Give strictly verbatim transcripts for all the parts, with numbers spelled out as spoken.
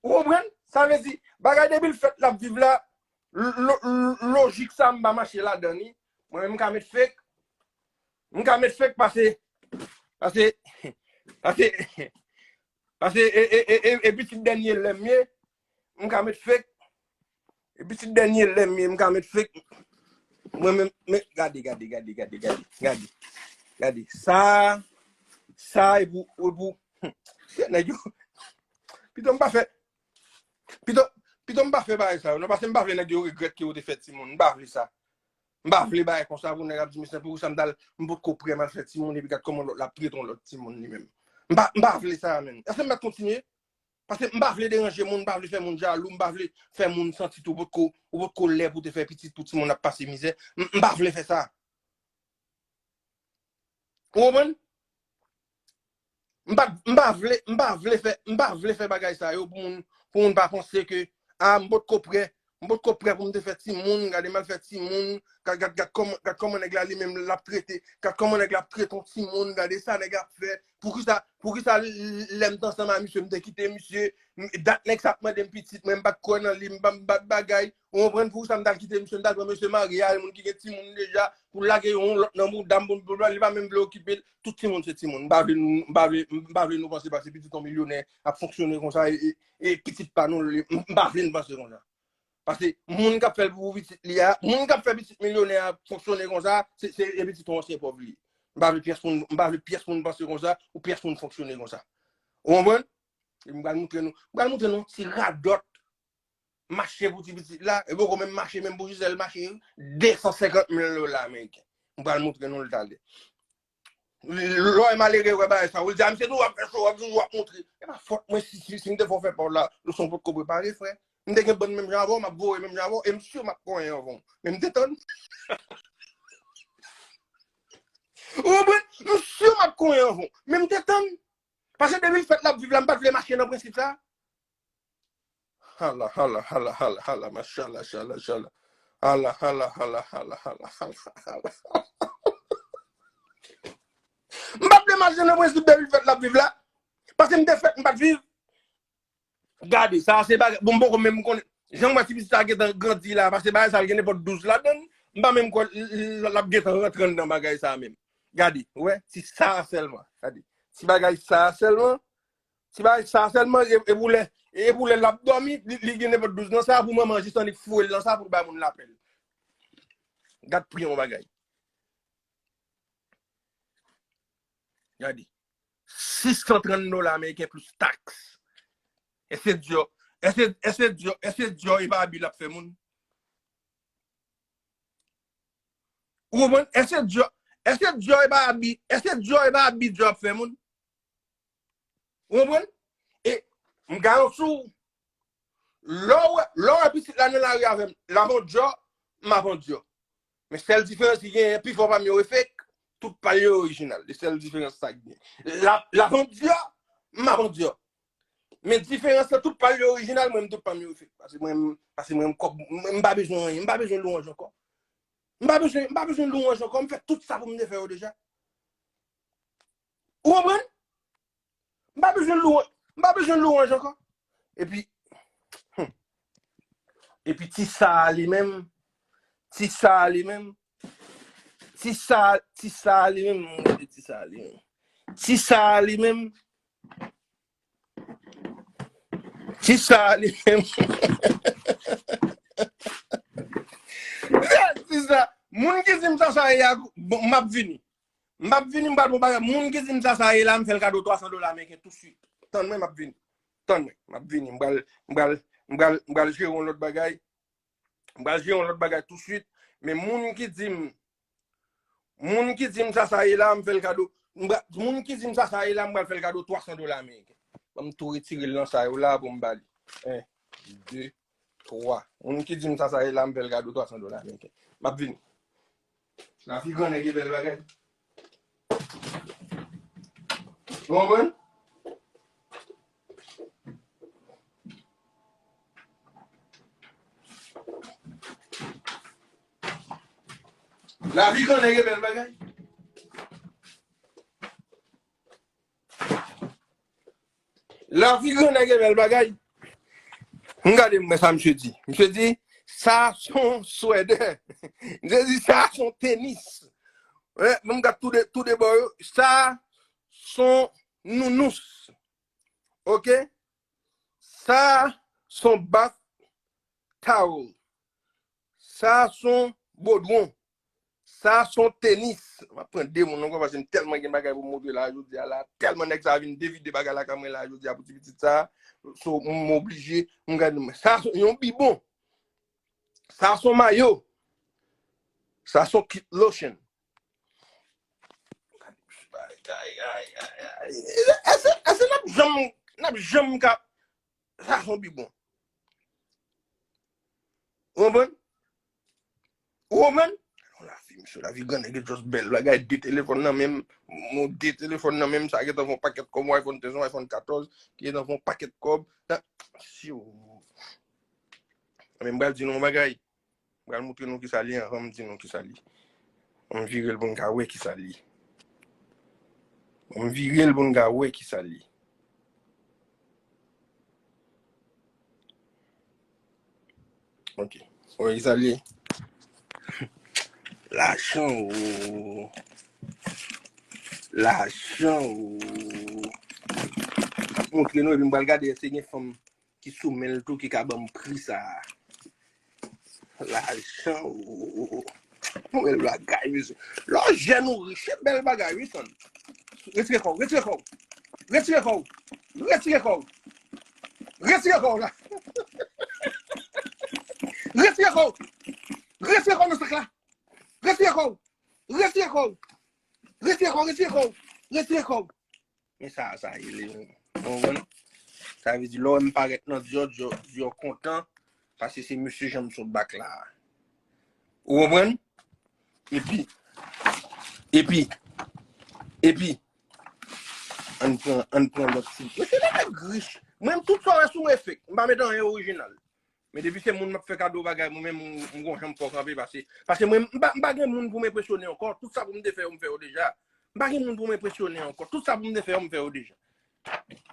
Ou konprann? Sa vle di, bagay depi l fèt l ap viv la, lo- lo- lojik sa m pa mache ladan li. Mwen menm m ka met fake. M ka met fake pase, pase, pase, pase e, e, e, e, e pitit dènye lè m ye, m ka met fake. E pitit dènye lè m ye, m ka met fake. Mwen menm, men, gade, gade, gade, gade, gade, gade, gade. Sa, sa e pou, e pou, nèg yo, pito m pa fè, pito, pito m pa fè bagay sa yo, non, paske m pa vle nèg yo regrèt ke yo te fè timoun, m pa vle sa. M pa vle bagay konsa pou nèg ap di, "Mesye, poukisa m t al, m potko prè m al fè timoun, epi gad kòman lòt la ap trete yon lòt timoun li menm." M pa, m pa vle sa, menn. Èske m mèt kontinye? Paske m pa vle deranje moun, m pa vle fè moun jalou, m pa vle fè moun santi tou potko, ou potko lè pou te fè pitit pou timoun ap pase mizè. M, m pa vle fè sa. Ou konprann? M pa, m pa vle, m pa vle fè, m pa vle fè bagay sa yo pou moun, pou moun pa panse ke, ah, m potko prè, m potko prè pou m te fè timoun, gade m al fè timoun, gad, gad, gad kòman, gad kòman nèg la li menm l ap trete, gad kòman nèg la ap trete yon timoun, gade sa nèg la ap fè, poukisa, poukisa l- l- lè m t ansanm a misye, m te kite misye, m- dat nèg sa ap mande m pitit, mwen m pa t kwè nan li, m pa m pa t bagay, ou konprann, poukisa m t al kite misye, m t al pran mesye marye a, moun ki gen timoun deja, pou lage yon lòt nan bouda m, pou, pou, li pa menm vle okipe l. Tout timoun se timoun. M pa vle nou, m pa vle, m pa vle nou panse paske pitit yon milyonè ap fonksyone konsa, e, e, e pitit pa nou, li- m, m pa vle n panse konsa. Paske moun k ap fè l pou pitit li a, moun k ap fè pitit milyonè a fonksyone konsa, se, se e pitit yon ansyen pòv li ye. M pa vle pyès moun, m pa vle pyès moun panse konsa, ou pyès moun fonksyone konsa. Ou konprann? E m pral montre nou, m pral montre nou ti radòt mache pou ti pitit la, e poko menm mache menm pou Gisèle mache de san senkant mil dola ameriken. M pral montre nou l talè. Lè w malere wè bagay sa, ou di, "A, misye tou w ap fè show, w ap di w ap montre." E pa fòt mwen si, si, si m te fè w fè pa w la, leson potko prepare, frè. M te gen bann menm jan avè w, m ap voye menm jan avè w, e m si m ap konyen avè w. Men m te tann. Ou konprann? M si m ap konyen avè w. Men m te tann. Paske depi l fèt l ap viv la, m pa t vle mache nan prensip sa. Hala, hala, hala, hala, hala, machala, chala, chala. Hala, hala, hala, hala, hala, hala, hala. M pa t vle mache nan prensip depi l fèt l ap viv la. Paske m te fèt, m pa t viv. Gade, sa se bagay. Bon, m poko menm konnen. Jan m wè ti pitit sa gentan grandi la, paske bagay sa l gen nenpòt douz ladan l, m pa menm kwè l- l- l ap gentan rantre anndan bagay sa menm. Gade, ou wè, ti sa sèlman. Gade, ti bagay sa sèlman. Ti bagay sa sèlman, e, e pou lè, e pou lè l ap dòmi, li, li gen nenpòt douz nan sa, pou manman jis annik foure l nan sa, pou l bay moun lapèl. Gad pri yon bagay. Gade. Sis san trant dola ameriken plis taks. E se dyò, e se, e se dyò, e se dyò e pa abi l ap fè moun. Ou konprann? E se dyò, e se dyò e pa abi, e se dyò e pa abi dyò ap fè moun. Ou konprann? E m garanti w, lè w wè, lè w wè pitit la nan lari avè m, l ap on dyò, m ap on dyò. Men sèl diferans ki genyen, pifò pa m yo e fake, tout pa l yo orijinal. Se sèl diferans sa ki genyen. L ap, l ap on dyò, m ap on dyò. Men diferans la, tout pa l yo orijinal, mwen m tout pa m yo fake. Paske mwen, paske mwen m kòb, mwen m pa bezwen anyen, m pa bezwen lwanj ankò. M pa bezwen, m pa bezwen lwanj ankò, m fè tout sa pou m te fè yo deja. Ou konprann? M pa bezwen lwanj, m pa bezwen lwanj ankò. Epi, hmm. Epi ti sa a li menm, ti sa a li menm, ti sa, ti sa a li menm, mwen gade ti sa a li menm. Ti sa a li menm, ti sa a li menm. Ti sa, moun ki di m sa sa ye a, bon, m ap vini. M ap vini, m pral bon bagay. Moun ki di m sa sa ye la, m fè l kado twa san dola ameriken tousuit. Tann mwen, m ap vini. Tann mwen, m ap vini. M pral, m pral, m pral, m pral jere yon lòt bagay. M pral jere yon lòt bagay tousuit. Men moun ki di m, moun ki di m sa sa ye la, m fè l kado. M pral- Moun ki di m sa sa ye la, m pral fè l kado twa san dola ameriken. Ban m tou retire l nan sa yo la pou m ba li. En, de, twa. Moun ki di m sa sa ye la, m fè l kado twa san dola ameriken. M ap vini. Lavi gran nèg e bèl bagay. Ou konprann? Lavi gran nèg e bèl bagay. Lavi gran nèg e bèl bagay. M gade m wè sa misye di. Misye di, sa son swèdè. Misye di, sa son tenis. Wè, m gade tou de, tou de bò yo. Sa son nounous. Ok? Sa son bath towel. Sa son bodwon. Sa son tenis. M ap pran de moun ankò paske m tèlman gen bagay pou m montre la jodi a la. Tèlman nèg sa vin devide bagay la ka mwen la jodi a pou ti pitit sa. So, m oblije, m gade mwen. Sa son yon bibon. Sa son mayo. Sa son kit lotion. Èske, èske n ap janm, n ap janm ka, sa son bibon. Ou konprann? Ou konprann? Yon lavi, mesye, lavi grannèg e just bèl. Bagay de telefòn nan menm, mon de telefòn nan menm, sa gentan fè yon pakèt kòb, yon iPhone trèz, yon iPhone katòz, ki gentan fè yon pakèt kòb. Sa, si w, men m pral di nou yon bagay. M pral montre nou kisa li anvan m di nou kisa li. An m vire l pou n ka wè kisa li. An m vire l pou n ka wè kisa li. Ok. Wè kisa li. Lajan o. Lajan o. Montre nou epi m pral gade èske gen fanm ki sou men l tou ki ka ban m pri sa a. Lajan o. Bèl bagay, mesye. Lè w jèn ou rich, se bèl bagay, wi, San. Retire kò w, retire kò w. Retire kò w. Retire kò w. Retire kò w la. Retire kò w. Retire kò w nan sak la. Retire kò w. Retire kò w. Retire kò w, retire kò w. Retire kò w. Men sa, sa rele, ou konprann? Sa vle di, lè w wè m parèt nan Dior, Dior, Dior kontan, paske se mesye jan m sot bak la a. Ou konprann? Epi, epi, epi, ann pran, ann pran lòt ti. Mesye, lè nèg rich, mwen, tout sa w wè sou mwen fake. M pa met anyen orijinal. Men depi se moun m ap fè kado bagay, mwen menm, m, m gon jan m fò kanpe, paske, paske mwen, m pa, m pa gen moun pou m enpresyone ankò. Tout sa pou m te fè yo, m fè yo deja. M pa gen moun pou m enpresyone ankò. Tout sa pou m te fè yo, m fè yo deja.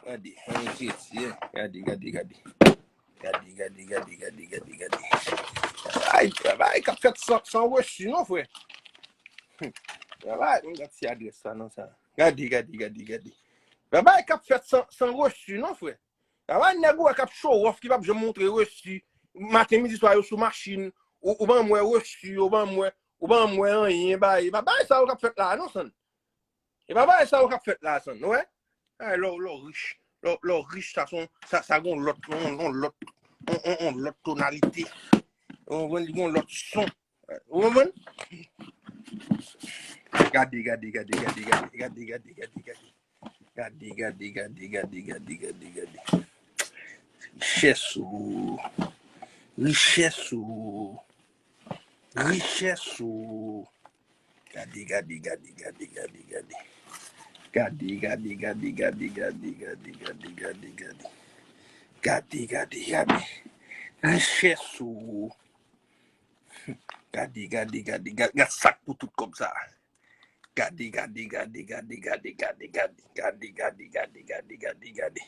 Gade, yon sesi, gade, gade, gade. Gade, gade, gade, gade, gade, gade. Ay, travay k ap fèt san, san resi, non, frè. Travay, m gade si adrès sa, non, sa. Gade, gade, gade, gade. Travay k ap fèt san, san resi, non, frè. Travay nèg ou wè k ap show off, ki p ap janm montre resi. Maten, midi, swa, yo sou machin. Ou, ou pa janm wè resi, ou pa janm wè, ou pa janm wè anyen, bay. E pa bagay sa yo k ap fèt la, non, San. E pa bagay sa yo k ap fèt la, San, ou wè? Ay, lè w, lè w rich. Lè w, lè w rich, sa son, sa, sa gon lòt, gon, gon lòt, on, on, on lòt tonalite. Ou konprann? Li gon lòt son. Ou konprann? Gade, gade, gade. Gade, gade, gade, gade, gade, gade, gade. Richès ou. Richès ou. Richès ou. Gade, gade, gade, gade, gade, gade. Gade, gade, gade, gade, gade, gade, gade, gade, gade. Gade, gade, gade. Richès ou. Gade, gade, gade, gade, gade sa k pou tout kòb sa. Gade, gade, gade, gade, gade, gade, gade. Gade, gade, gade, gade, gade, gade.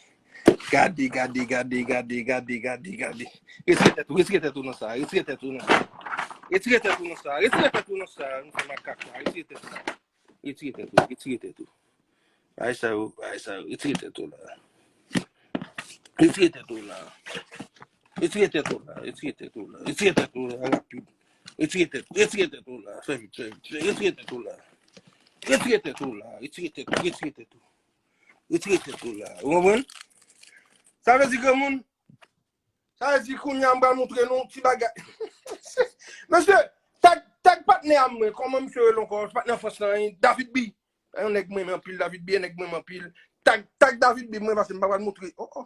Gade, gade, gade, gade, gade, gade, gade. Retire tèt ou, retire tèt ou nan sa, retire tèt ou nan sa. Retire tèt ou nan sa, retire tèt ou nan sa. Nou fè makak la, retire tèt ou. Retire tèt ou, retire tèt ou. Ay sa yo, ay sa yo, retire tèt ou la. Retire tèt ou la. Retire tèt ou la, retire tèt ou la, retire tèt ou la, rapid. Retire tèt, retire tèt ou la, fè vit, fè vit, fè, retire tèt ou la. Retire tèt ou la, retire tèt ou, retire tèt ou. Retire tèt ou la. Ou konprann? Sa vle di granmoun, sa vle di kounye a m pral montre nou ti bagay. Mesye, tag, tag patnè a mwen, kòman misye rele ankò? Patnè Frans lan, David B. Yon nèg mwen renmen anpil, David B, yon nèg mwen renmen anpil. Tag, tag David B mwen, paske m pa pral montre. Oh, oh.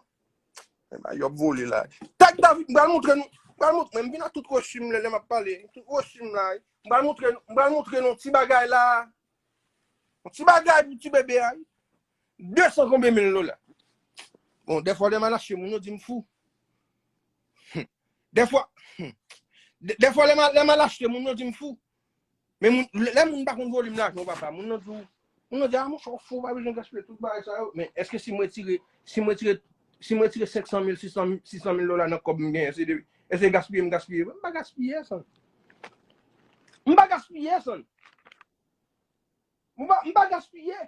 Yo ap vole la. Tag David, m pral montre nou. M pral montre, m vin ak tout resi m lè, lè m ap pale. Tout resi m la. M pral montre, m pral montre nou ti bagay la. Yon ti bagay pou ti bebe a. De san konbyen mil dola. Bon, dèfwa lè m al achte moun, yo di m fou. Dèfwa, dè-, dèfwa lè m al, lè m al achte moun, yo di m fou. Men moun, lè, lè moun pa konn volim lajan w, papa, moun nan di w, moun nan di, "A, monchè, w fou, w pa bezwen gaspiye tout bagay sa yo." Men èske si m retire, si m retire, si m retire senk san mil, sis san mil, sis san mil dola nan kòb m genyen, se de, èske gaspiye m gaspiye? M pa gaspiye, son. M pa gaspiye, son. M pa, m pa gaspiye.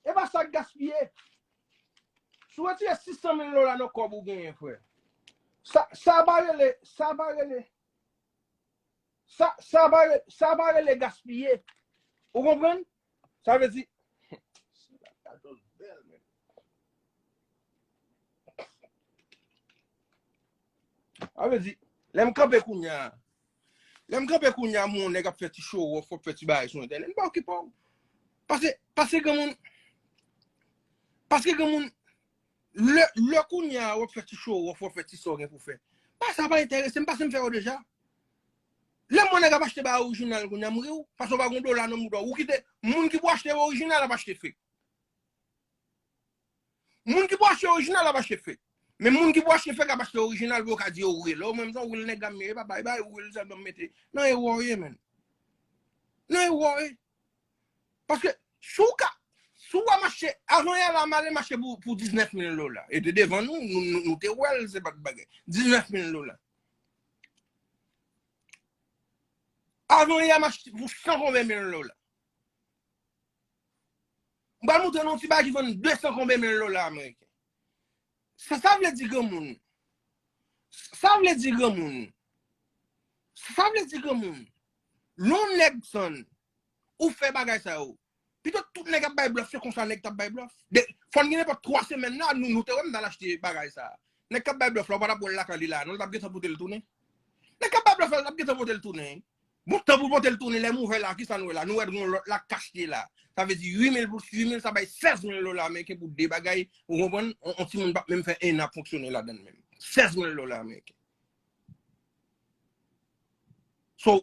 E pa sa k gaspiye. Si w retire sis san mil dola nan kòb ou genyen, frè, sa, sa pa rele, sa pa rele, sa, sa pa rele, sa pa rele gaspiye. Ou konprann? Sa vle di, sa vle di, lè m kanpe kounye a, lè m kanpe kounye a, m wè yon nèg ap fè ti show off, ap fè ti bagay sou entènèt, m pa okipe w. Paske, paske granmoun, paske granmoun, lè, lè kounye a w ap fè ti show off, w ap fè ti sa w gen pou fè, pa sa pa enterese m, paske m fè yo deja. Lè m wè nèg ap achte bagay orijinal kounye a, m ri w, paske w pa gen dola nan bouda w. Ou kite, moun ki pou achte orijinal ap achte fake. Moun ki pou achte orijinal ap achte fake. Men moun ki pou achte fake ap achte orijinal pou yo ka di yo real. Ou menm se yon real nèg m ye, papa, e pa real sèlman m mete. Nan erè w ye, menn. Nan erè w ye. Paske, si w ka, si w wè m achte, avan yè la, m ale m achte pou, pou diznèf mil dola. E te devan nou, nou, nou, nou te wè l, se pa t bagay. Diznèf mil dola. Avan yè, m achte pou san konbyen mil dola. M pral montre nou yon ti bagay ki vann de san konbyen mil dola ameriken. Sa, sa vle di granmoun. Sa vle di granmoun. Sa vle di granmoun. Lè yon nèg, son, ou fè bagay sa yo. Pito tout nèg ap bay blòf, se konsa nèg t ap bay blòf. De, fò n gen nenpòt twa semèn la, nou, nou te wè m t al achte bagay sa. Nèg k ap bay blòf la, ou pa t ap wè l lakay li la, non, l t ap gentan pote l tounen. Nèg k ap bay blòf la, l t ap gentan pote l tounen. Bon, tan pou pote l tounen, lè m ouvè la, kisa nou wè la? Nou wè gen yon lòt la k achte la. Sa vle di uit mil pou uit mil, sa bay sèz mil dola ameriken pou de bagay, ou konprann? On, on timoun p ap menm fè en an ap fonksyone ladan l menm. Sèz mil dola ameriken. So,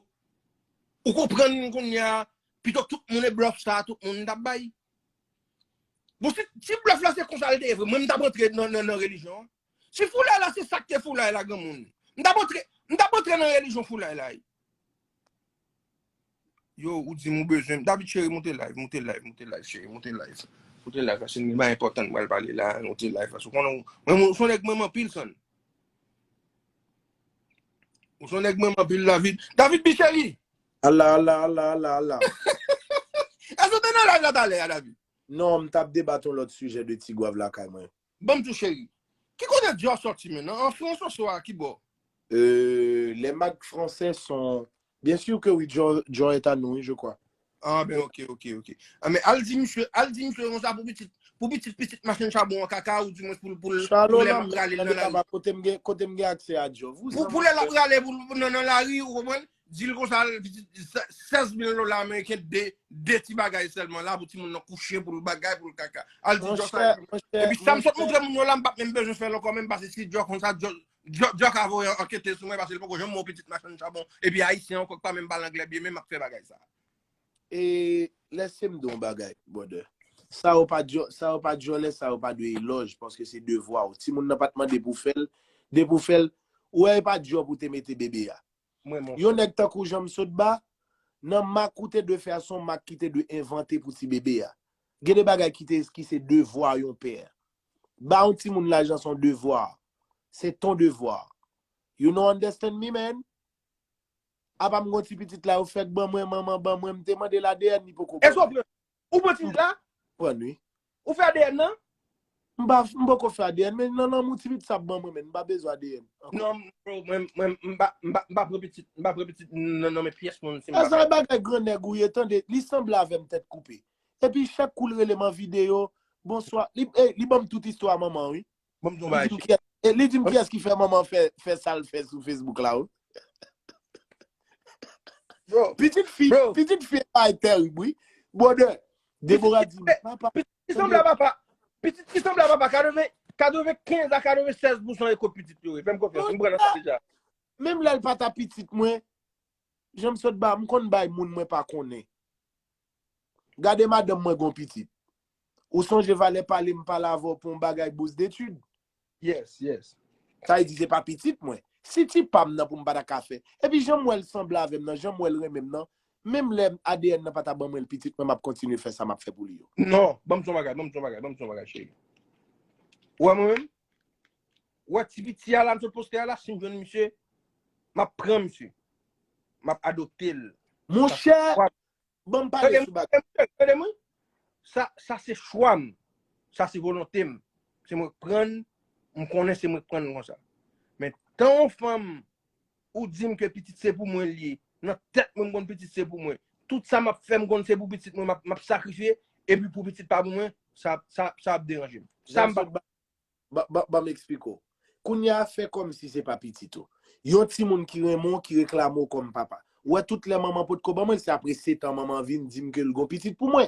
ou konprann kounye a, pito tout moun e blòf sa, tout moun t ap bay. Bon, si, si blòf la se konsa l te ye vre, mwen m t ap rantre nan, nan, nan relijyon an. Si foulay la se sa k te foulay la, granmoun, m t ap rantre, m t ap rantre nan relijyon foulay la. Yo, ou di m ou bezwen m. David cheri, moute live, moute live, moute live, cheri, moute live. Moute live, paske m gen bagay enpòtan m pral pale la, moute live, paske ou konnen, mwen, mwen, ou se yon nèg mwen anpil, son. Ou se yon nèg mwen anpil, David. David, bi cheri! Ala, ala, ala, ala, ala. Èske w te nan live la talè a, David? Non, m t ap debat yon lòt sijè de Ti Gwav lakay mwen. Ban m di w, cheri. Ki kote Dior sòti, menn? An Frans oswa ki bò? Euh, les marques françaises sont, bien sûr que oui, Dior, Dior est à nous, oui, je crois. Ah, ben, ok, ok, ok. Ah, men al di misye, al di misye konsa pou pitit, pou pitit, pitit machann chabon an kaka, ou di mwen pou, pou, pou lè l ap rale nan lari. Kote m gen, kote m gen aksè a Dior? Pou, pou lè l ap rale pou, pou nan, nan lari, ou konprann? Di l konsa, pitit, sèz mil dola ameriken, de, de ti bagay sèlman la, pou timoun nan kouche, pou l bagay, pou l kaka. Al di Dior sa. Epi sa m sot montre moun yo la, m p ap menm bezwen fè l ankò, menm pase si Dior konsa, Dior, Dior, Dior ka voye ankete sou mwen, pase l poko janm wè yon pitit machann chabon, epi ayisyen ankò k pa menm pale anglè byen, menm ap fè bagay sa. E lèse m di w yon bagay, brother. Sa yo pa djò-, sa yo pa djòlè, sa yo pa dwe elòj, paske se devwa w. Timoun nan pa t mande pou fè l, depi w fè l, ou wè e pa djòb ou te mete bebe a. Yon nèg tankou Janm Sotba, nan mak ou te dwe fè a, se yon mak ki te dwe envante pou ti bebe a. Gen de bagay ki te, ki se devwa yon pè. Ba yon timoun lajan se yon devwa. C'est ton devoir. You know, understand me, man? Apa m gon ti pitit la, yo fèk ban mwen, manman ban mwen, m te mande l A D N, li poko ban mwen. Èske w pran? Ou pran ti pitit la? Pran, wi. Ou fè A D N nan? M pa, m poko fè A D N, men nan lanmou ti pitit sa ap ban mwen, men m pa bezwen A D N ankò. Non, bro, mwen, mwen, m pa, m pa, m pa pran pitit, m pa pran pitit nan, nan men pyès moun si m pa fè. Sa bagay gran nèg ou ye, tande, li sanble avè m tèt koupe. Epi chak kou l rele m an videyo, bonswa, li, eh, li ban m tout istwa manman, wi. Ban m di w yon bagay, cheri. Li di m kiyès, eh, li di m kiyès ki fè manman fè, fè sa l fè sou Facebook la, wi. Bro, pitit fi, bro. Pitit fi e bagay tèrib, wi. Brother, Deborah di m, papa, pitit ki sanble a papa, pitit ki sanble a papa, katreven, katrevenkenz a katrevensenk pousan e kot pitit yo ye. Fè m konfyans, m pran nan sa deja. Menm lè l pa ta pitit mwen, Janm Sotba, m konn bay moun mwen pa konnen. Gade madanm mwen gon pitit. Ou sonje valè pale m pale avè w pou yon bagay bous detid? Yes, yes. Sa vle di se pa pitit mwen. Si ti pa m nan pou m pa ta ka fè. Epi jan m wè l sanble avè m nan, jan m wè l renmen m nan, menm lè A D N nan pa ta ban mwen l pitit mwen, m ap kontinye fè sa m ap fè pou li yo. Non, ban m di w yon bagay, ban m di w yon bagay, ban m di w yon bagay, cheri. Ou wè mwen menm? Ou wè ti piti a la, m sot poste a la, si m jwenn misye, m ap pran misye. M ap adopte l. Monchè, ban m pale sou bagay. Tande mwen. Sa, sa se chwa m. Sa se volonte m. Se mwen k pran l, m konnen se mwen k pran l konsa. Men tan yon fanm ou di m ke pitit se pou mwen l ye, nan tèt mwen m konn pitit se pou mwen. Tout sa m ap fè m konn se pou pitit mwen m ap, m ap sakrifye, epi pou pitit pa pou mwen, sa, sa, sa ap deranje m. Sa m pa Ban ban- ban m eksplike w. Kounye a fè kòmsi se pa pitit ou. Yon timoun ki renmen w, ki reklame w kòm papa. Ou wè tout lè manman potko ban mwen l, se apre sèt an manman vin di m ke l gon pitit pou mwen.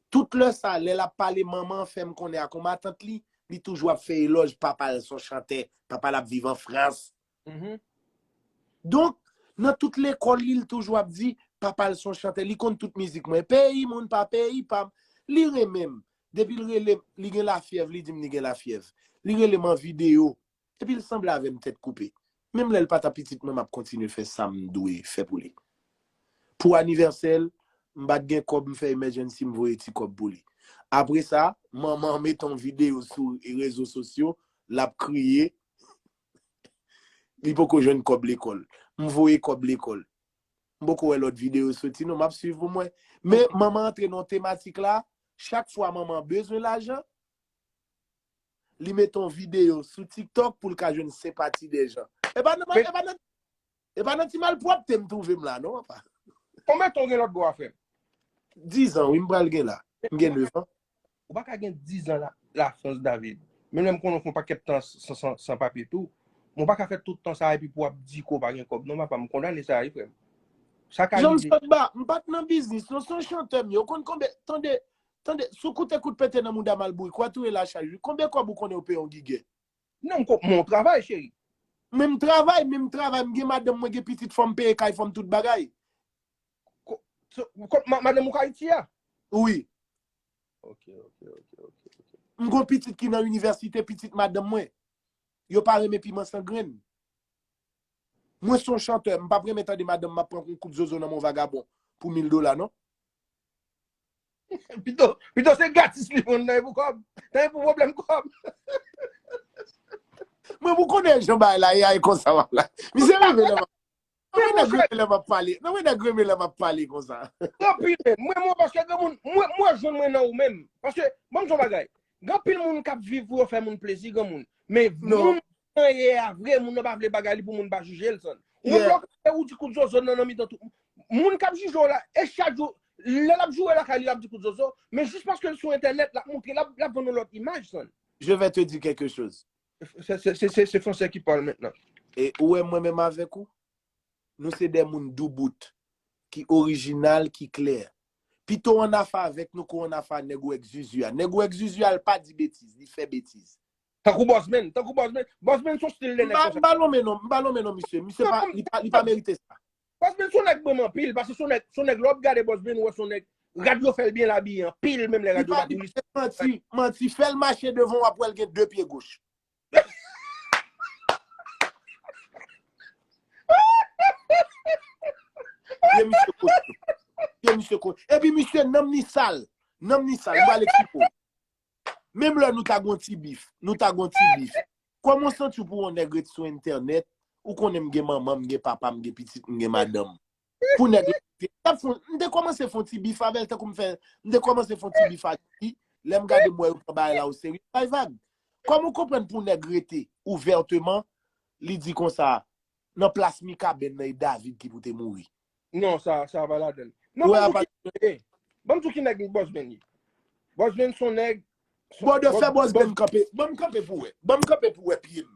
Tout lè sa, lè l ap pale manman an fè m konnen ak yon matant li, li toujou ap fè elòj papa l se yon chantè, papa l ap viv an Frans. Donk, nan tout lekòl li, li toujou ap di papa l se yon chantè, li konn tout mizik mwen. Peyi moun pa peyi pa m. Li renmen m. Depi l rele m, li gen lafyèv, li di m li gen lafyèv. Li rele m an videyo. Epi l sanble avè m tèt koupe. Menm lè l pa ta pitit mwen, m ap kontinye fè sa m dwe fè pou li. Pou anivèsè l, m pa t gen kòb, m fè emergency, m voye ti kòb pou li. Apre sa, manman an mete yon videyo sou rezo sosyo, l ap kriye, li poko jwenn kòb lekòl. M voye kòb lekòl. M poko wè lòt videyo soti non, m ap swiv pou mwen. Men manman antre nan tematik la, chak fwa manman bezwen lajan, li mete yon videyo sou TikTok pou l ka jwenn senpati dè jan. E pa nan, e pa nan, e pa nan ti malpwòpte m twouve m la non, papa. Konbyen tan w gen lòt bò a, frè m? Dizan, wi, m pral gen la. M gen nèf an. Ou pa ka gen dizan la, Lafrans, David. Menm lè m konnen w fè yon pakèt tan san, san, san papye tou. Men w pa ka fè tout tan sa epi pou w ap di ke w pa gen kòb. Non, papa, m kondane sa, wi, frè m. Sa ka rive. Jan m sot ba, m pa t nan biznis, non, se yon chantè m ye. Ou konn konbyen, tande, tande, si w koute kout pete nan mouda malbourik, w a touye lachaj, wi. Konbyen kòb ou konnen ou peye yon gigè? Non, m ko-, men w travay, cheri. Men m travay, men m travay, m gen madanm mwen, gen pitit, fò m peye kay, fò m tout bagay. Ko-, so, ko-, ma-, madanm ou k Ayiti a? Wi. Ok, ok, ok, ok, ok. M gon pitit ki nan inivèsite, pitit madanm mwen. Yo pa renmen piman san grenn. Mwen se yon chantè, m p ap renmen tande madanm m ap pran yon kout zozo nan men yon vagabon pou mil dola, non. Pito, pito se gratis li konn nan pou kòb. Nan pou pwoblèm kòb. Mwen, pou konnen jan bagay la ye a, e konsa w ap la. Misye renmen lè m ap, nan mwen nèg renmen lè m ap pale. Nan mwen nèg renmen lè m ap pale konsa. Anpil menm. Mwen, mwen, paske gen moun, mwen, mwen jwenn mwen nan ou menm. Paske, ban m di w yon bagay. Gen anpil moun k ap viv pou yo fè moun plezi, gen moun. Men moun nan ye a vre, moun nan pa vle bagay li pou moun pa jije l, sann. Ou menm lè w kanpe ou di kout zozo nan, nan mitan tout. Moun k ap jije w la, e chak jou, lè l ap joure lakay li, l ap di kout zozo, men jis paske l sou entènèt, l ap montre, l ap, l ap vann yon lòt imaj, sann. Je vais te dire quelque chose. Se, se, se, se, se fransè ki pale mentnan. E ou wè mwen menm avèk ou? Nou se de moun doubout, ki orijinal, ki klè. Pito w ann afa avèk nou ke w ann afa nèg ou wè k zuzu a. Nèg ou wè k zuzu a, l pa di betiz, li fè betiz. Tankou Bòsben, tankou Bòsben. Bòsben se yon stil de nèg konsa. M pa lonmen non, m pa lonmen non misye. Misye pa, li pa, li pa merite sa. Bòsben se yon nèg menm anpil, paske se yon nèg, se yon nèg lè w ap gade Bòsben, ou wè se yon nèg, rad yo fè l byen l abiye anpil, menm lè rad yo pa pou li. Manti, manti, fè l mache devan w ap wè l gen de pye goch. Pye misye kochon. Pye misye kochon. Epi misye nanm ni sal. Nanm ni sal. M pral eksplike w. Menm lè nou ta gon ti bif. Nou ta gon ti bif. Kòman w santi w pou yon nèg ret sou entènèt? Ou konnen m gen manman, m gen papa, m gen pitit, m gen madanm. Pou nèg la, t ap fè, m te kòmanse fè yon ti bif avè l, tankou m fè, m te kòmanse fè yon ti bif ak li. Lè m gade m wè yo pran bagay la oserye, bay vag. Kòman w konprann pou nèg rete ouvèteman, li di konsa, nan plas Mikaben nan e David ki pou te mouri? Non, sa, sa pa ladan l. Non, ban m di w ki nèg li ye. Ban m di w ki nèg Bòsben ye. Bòsben se yon nèg. Bòdè, fè Bòsben kanpe. Ban m kanpe pou wè. Ban m kanpe pou wè pye m.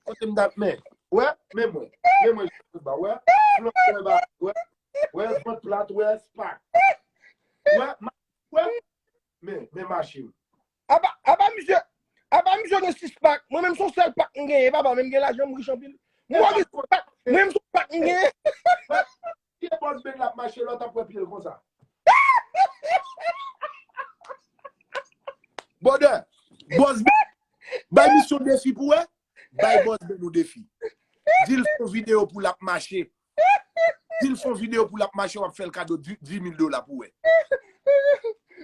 Kote m dat men. Wè, men mwen. Men mwen, wè. Flò, wè, ba, wè. Wè, vant plat, wè, spak. Wè, ma, wè. Men, men mache m. Apa, apa misye, apa misye gen sis pak. Mwen menm se yon sèl pak m genyen, papa, men m gen lajan, m rich anpil. Mwen gen sis pak. Mwen menm se yon pak m genyen. Pye Bòsben l ap mache, lè w t ap wè pye l konsa. Bòdè, Bòsben, bay misye yon defi pou wè. Bay Bòsben yon defi. Di l fè yon videyo pou l ap mache. Di l fè yon videyo pou l ap mache, w ap fè l kado di, dis mil dola pou wè.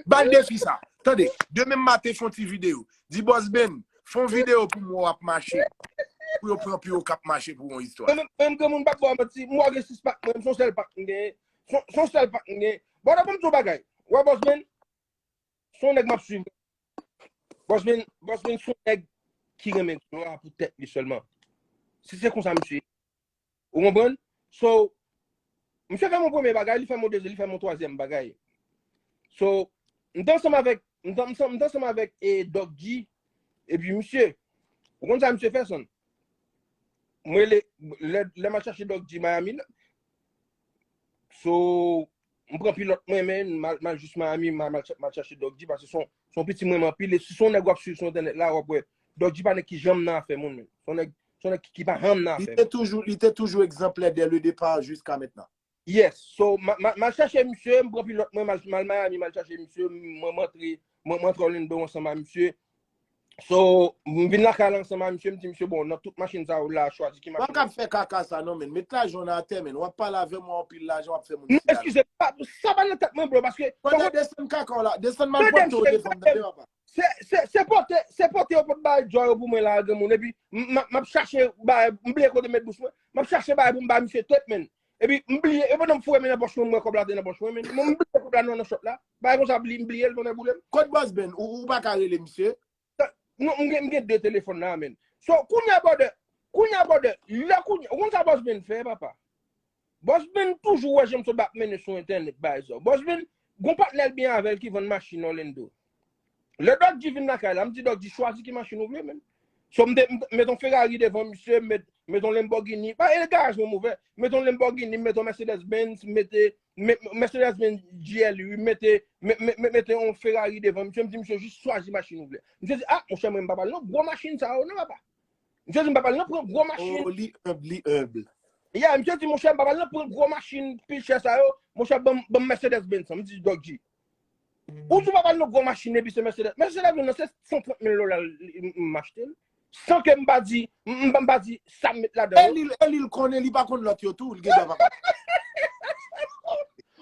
Ba l defi sa. Tande, demen maten fè yon ti videyo. Di Boss Ben, fè yon videyo pou mwen w ap mache. Pou yo pran pi w k ap mache pou yon istwa. Mwen menm, mwen menm granmoun pa ba w manti, m wè gen sis pak mwen, m se yon sèl pak m genyen. Se yon, se yon sèl pak m genyen. Bon, ban m di w bagay. Wè Boss Ben, se yon nèg m ap swiv. Boss Ben, Boss Ben se yon nèg ki renmen glwa pou tèt li sèlman. Se, se konsa misye ye. Ou konprann? So, misye fè m yon premye bagay, li fè m yon dezyèm, li fè m yon twazyèm bagay. So, m te ansanm avèk, m te, m te, m te ansanm avèk e, Doc G, epi misye, ou konn sa misye fè, Son? Mwen, lè, lè, lè m al chache Doc G Miami, la, so, m pran pilòt mwen, men, m al, m al jis Miami, m al, m al ch-, m al chache Doc G, paske se yon, se yon piti m renmen anpil, e si se yon nèg w ap swiv sou entènèt la, w ap wè, Doc G pa nèg ki janm nan afè moun, men. Se yon nèg, se yon nèg ki, ki pa janm nan afè moun. Li te toujou, li te toujou egzanplè dès le départ jusqu'à maintenant. Yes. So, m a, m a, m al chache misye, m pran pilòt mwen, m al, m al Miami, m al chache misye, mwen, m antre, mwen, m antre Orlando ansanm a misye. So, m vin lakay la ansanm a misye, m di misye, bon, nan tout machin sa yo la, chwazi ki machin. Ou pa ka fè kaka sa non, men. Met lajan w nan atè, men. W ap pale avè m, w anpil lajan, w ap fè moun. Non, eskize, pa, sa pa nan tèt mwen, bro, paske. Pandan desann kaka w la, desann malpwòpte w devan m, tande, papa. Se, se, se pote, se pote yo pot bay djò yo pou mwen la, granmoun. Epi, m, m, m ap chache bay, m bliye kote met bouch mwen. M ap chache bay pou m bay misye tèt, men. Epi, m bliye, e pandan m foure men nan pòch mwen, m wè kòb la te nan pòch mwen, men. Mwen, m bliye kòb la nan, nan shop la. Bagay konsa, bli, m bliye l, tonnè boule m. Kot Boss Ben, ou, ou pa ka rele misye? Non, m gen, m gen de telefòn la, men. So, kounye a, brother, kounye a, brother, lè kounye, ou konn sa Boss Ben fè, papa? Boss Ben toujou wè jan m sot ap mennen sou entènèt, bagay sa. Boss Ben, gon patnè l byen avè l ki vann machin Orlando. Lè Doc G vin lakay la, m di Doc G, chwazi ki machin ou vle, men. So, m te, m te, met yon Ferrari devan misye, met, met yon Lamborghini. Pa, e garaj mwen m ouvè. Met yon Lamborghini, met yon Mercedes Benz, mete, met, Mercedes Benz G L U, mete, met, met, met, mete yon Ferrari devan misye. M di misye, jis chwazi machin ou vle. Misye di, ah, monchè, mwen m pa pral nan gwo machin sa yo, non, papa. Misye di, m pa pral nan pran gwo machin. Oh, li enb, li enb. Yeah, misye di, monchè, m pa pral nan pran gwo machin pi chè sa yo. Monchè, ban m, ban m Mercedes Benz, m di Doc G. Ou di w pa pral nan gwo machin epi se Mercedes. Mercedes Benz nan se san trant mil dola l, m, m achte l. San ke m pa di, m, m, m pa di sa m met ladan yo. E li, e li l konnen, li pa konn lòt yo tou, li gen dwa pa konnen.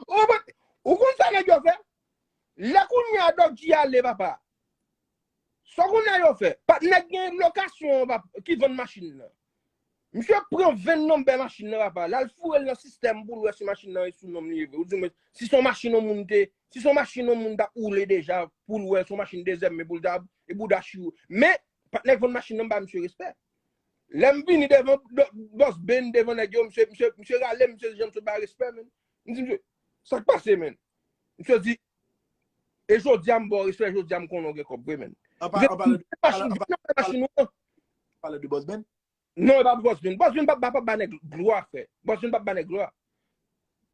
Ou konprann? Ou konn sa nèg yo fè? Lè kounye a Doc G ale, papa. Sa kounye a yo fè? Patnè gen lokasyon, papa, ki vann machin nan. Misye pran vin nonbè machin nan, papa. L al foure l nan sistèm pou l wè si machin nan e sou non m li ye vre. Ou di mwen, si se yon machin yon moun te, si se yon machin yon moun t ap woule deja, pou l wè se yon machin dezyèm men pou l ta, e bouda chiwo. Men, patnè k vann machin nan, m ba misye respè. Lè m vini devan do-, Boss Ben, devan nèg yo, misye, misye, misye rale m, misye di jan m sot ba respè, men. M di misye, sa k pase, men? Misye di, e jodi a m ba w respè, jodi a m konnen w gen kòb vre, men. An pa-, an pale de, an pale, an pale, an pale de Boss Ben? Non, e pa Boss Ben. Boss Ben p ap, p ap ba nèg glwa, frè. Boss Ben p ap ba nèg glwa.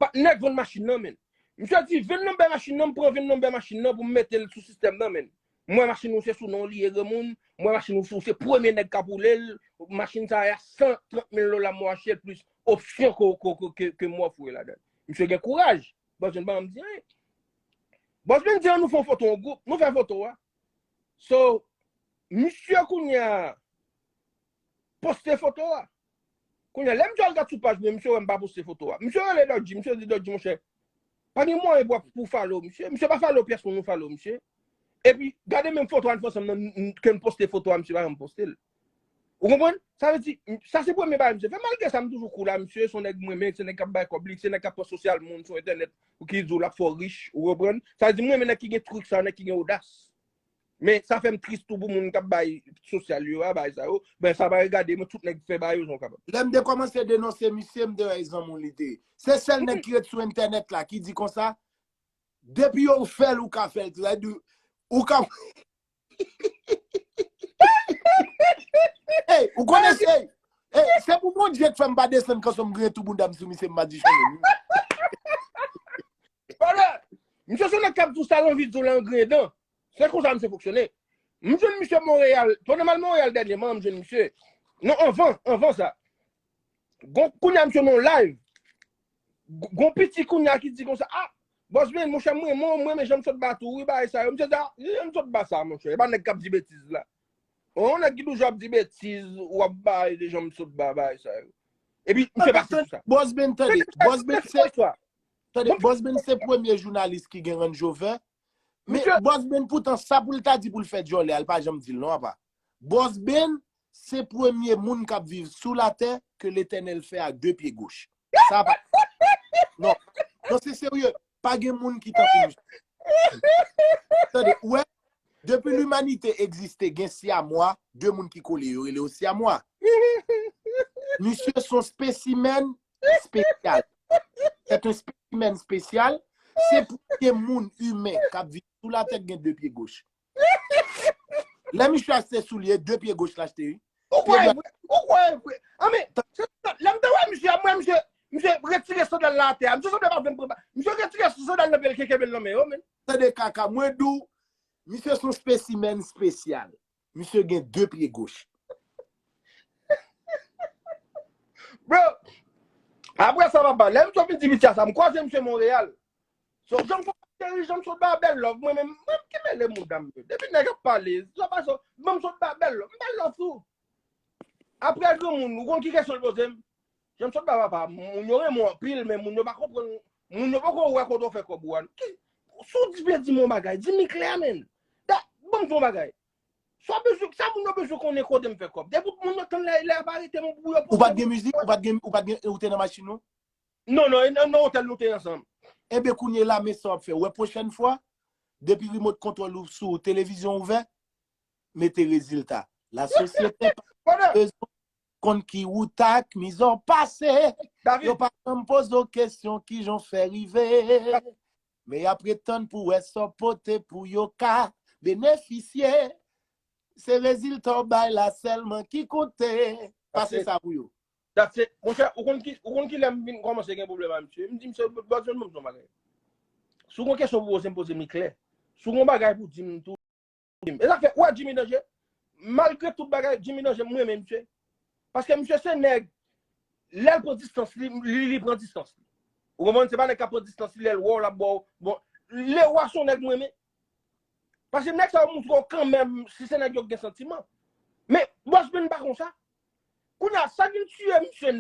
Patnè k vann machin nan, men. Misye di, vin nonbè machin nan, m pran vin nonbè machin nan pou m mete l sou sistèm nan, men. M wè machin ou se sou non li ye, granmoun. M wè machin ou se, ou se premye nèg k ap woule l. Machin sa a san trant mil dola m achte l plis opsyon ke, ke, ke, ke, ke m ofri ladan l. Misye gen kouraj. Boss Ben pa janm di anyen. Boss Ben di, an nou fè yon foto yon gwoup. Nou fè foto a. So, misye kounye a poste foto a. Kounye a, lè m di al gad sou paj mwen, misye wè m pa poste foto a. Misye rele Doc G, misye di Doc G, monchè, pa gen mwayen pou, pou follow misye. Misye pa follow pyès moun, nou follow misye. Epi, gade menm foto a n fè ansanm nan, m, m, ke m poste foto a, misye pa janm poste l. Ou konprann? Sa vle di, m, sa se premye bagay misye fè. Malgre sa, m toujou cool a misye, se yon nèg m renmen, se nèg k ap bay kòb li, se nèg k ap pran sosyal moun sou entènèt, ou ki di w l ap fè w rich, ou konprann? Sa vle di, m renmen nèg ki gen trik sa, nèg ki gen odas. Men sa fè m tris tou pou moun k ap bay sosyal yo a, bay sa yo. Ben, sa pa regade mwen, tout nèg fè bagay yo jan yo kapab. Lè m te kòmanse denonse misye, m te wè e zanmi w li te ye. Se sèl nèg ki ret sou entènèt la ki di konsa, depi yo fè l, ou ka fè l tou. Sa vle di, ou ka. Hey, ou konnen se, hey, se pou Bondye k fè m pa desann kanson m griyen tou bounda m sou misye, m pa di chanmen. Misye se nèg k ap di w sa l anvi di w la an griyen dan. Se konsa misye fonksyone. M jwenn misye Monreyal. Pandan m al Monreyal dènyèman, m jwenn misye. Non, anvan, anvan sa. Gon, kounye a misye nan live. Gon piti kounye a ki di konsa, ah, Boss Ben, monchè, mwen, mwen, mwen, men jan m sot ba tou, wi, bagay sa yo. Misye di, ah, jan m sot ba sa, monchè. E pa nèg k ap di betiz la. Yon nèg ki toujou ap di betiz, w ap bay de jan m sot ba, bagay sa yo. Epi, misye pa sou sa. Boss Ben, tande, Boss Ben se, tande, Boss Ben se premye jounalis ki gen Range Rover. Men Bòs Ben poutan sa pou l ta di pou l fè djòlè a, l pa janm di l non apa. Bòs Ben se premye moun k ap viv sou latè ke Letènèl fè ak de pye goch. Sa pa. Non. Non, se serye. Pa gen moun ki tankou misye. Tande, ou wè, depi limanite egziste, gen syamwa, de moun ki kole yo rele yo syamwa. Misye se yon spesimèn spesyal. C'est un spécimen spécial. Se premye moun imen k ap viv sou latè k gen de pye goch. Lè misye achte soulye, de pye goch l achte, wi. Ou kwè vre? Ou kwè vre? Anben, lè m te wè misye, mwen, misye, misye retire sandal la atè a. Misye sanble pa vle m pran. Misye retire sandal nan pye l, kenkenbe l nan men yo, men. Tande kaka, mwen di w, misye se yon spesimèn spesyal. Misye gen de pye goch. Bro, apre sa, papa, lè misye fin di misye sa, m kwaze misye Monreyal. So, jan m konn cheri, jan m sot ba bèl love, mwen menm, mwen ki mele mouda m yo. Depi nèg ap pale, sa pa so, ban m sot ba bèl love, m bèl love tou. Apre granmoun, ou konn ki kesyon l poze m? Jan m sot ba papa, moun yo renmen w anpil, men moun yo pa konprann, moun yo poko wè kote w fè kòb ou a. Ki, si w di, vle di m yon bagay, di m li klè, men. Da, ban m di w yon bagay. Sa w bezwen, sa moun yo bezwen konnen kote m fè kòb. Depi moun yo tann lè, lè ap arete m pou yo. Ou pa t gen mizik? Ou pa t gen, ou pa t gen, ou te nan machin ou? Non, non, e nan, nan otèl nou te ansanm. Enben, kounye la, men sa w ap fè. Ou wè pwochèn fwa, depi remote kontwòl ou sou televizyon ouvè, mete rezilta. Lasosyete pa bezwen konn ki wout ak mizè w pase. Yo pa janm poze w kesyon kijan w fè rive. Men y ap ret tann pou wè sa w pote pou yo ka benefisye. Se rezilta w bay la sèlman ki konte. Pase sa pou yo. That's it. Monchè, ou konn ki, ou konn ki lè m vin kòmanse gen pwoblèm ak misye? M di misye, Bòs Ben, ban m di w yon bagay. Si w gen kesyon pou poze m, poze m li klè. Si w gen bagay pou di m tou, di m. E sa k fè, ou wè Jimmy Danje, malgre tout bagay, Jimmy Danje, m renmen misye. Paske misye se nèg, lè l pran distans li, li, li pran distans li. Ou konprann? Se pa nèg k ap pran distans li, lè l wè w, l ap ba w. Bon, Lewa se yon nèg m renmen. Paske nèg sa yo montre w kanmenm si se nèg yo k gen santiman. Men, Bòs Ben pa konsa. Kounye a, sa k vin tiye misye